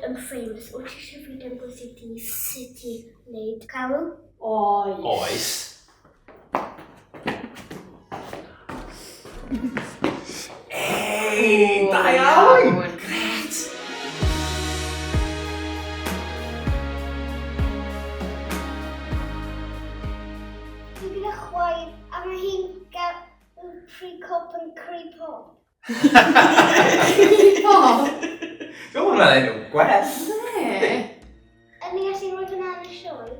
yn famous. Wyt ti eisiau fi dangos i ti sut i wneud carw? Oes. Oes. Ei, da iawn! Gret! Dwi gyda chwaer a mae hi'n gael Cree cop yn cree pop. Cree pop? Dwi'n meddwl hwnna'n enw gwell. Ne. Yn ni gallu rhoi hwnna yn y sioe?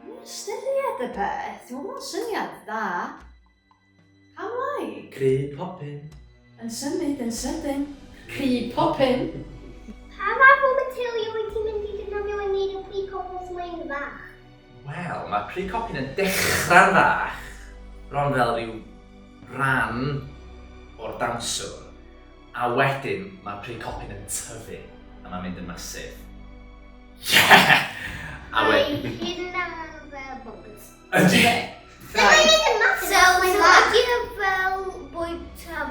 Dwi'n ystyried y peth. Dwi'n meddwl syniad dda. Pam lai? Cree popin. Yn symud yn sydyn. Cree popin. Pa fath o material wyt ti'n mynd i defnyddio i wneud y cree cop os mae'n fach? Wel, mae pry copyn yn dechrau'n fach, bron fel rhyw ran o'r dawnswr, a wedyn mae'r pry copyn yn tyfu, a mae'n mynd yn masif. Yeah! A Mae hynna fel bonkers. Ydy! Mae'n mynd yn masif. So, so ydy e fel bwyta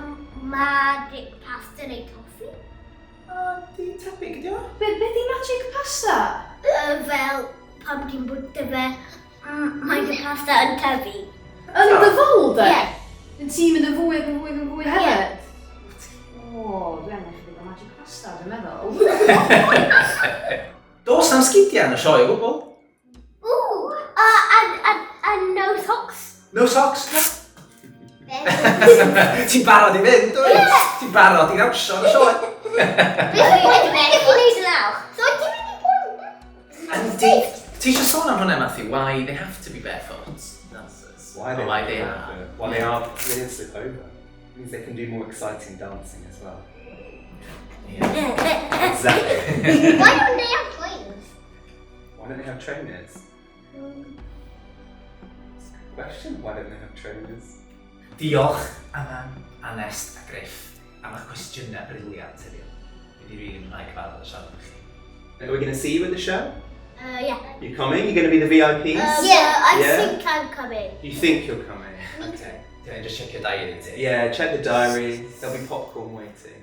magic pasta neu toffee? Ydy, tebyg ydi o. Be, be di magic pasta? Fel pan ti'n bwyta fe, mae dy pasta yn tyfu. Yn dy fol, de? Ie. Yn ti'n mynd yn fwy ac yn fwy ac yn fwy Ie. hefyd? O, dwi angen chydig o magic pasta, dwi'n meddwl. Does na'm sgidiau yn y sioe o gwbl. Ooh, and no socks. No socks, na. Ti'n barod i fynd, dwyt? Ti'n barod i ddawnsio yn y sioe? Beth yw'n gwneud nawr? So ti'n mynd i bod Yndi. Ti eisiau sôn am hwnna, Matthew? Why they have to be barefoot dancers? Why Or they, why they are? Why they are, they didn't slip over. It means they can do more exciting dancing as well. Yeah. Exactly. Why don't they have trainers? Why don't they have trainers? That's a good question. Why don't they have trainers? Diolch, Aman, Anest a Griff am eich cwestiynau briliant heddiw. Dwi wedi rili mwynhau cyfarfod a siarad efo chi. Are we going to see you at the show? Yeah. You coming? You're going to be the VIPs? Yeah, I Yeah? think I'm coming. You think you're coming? Okay. Ti'n just checio diary ti? Yeah, check the diary. There'll be popcorn waiting.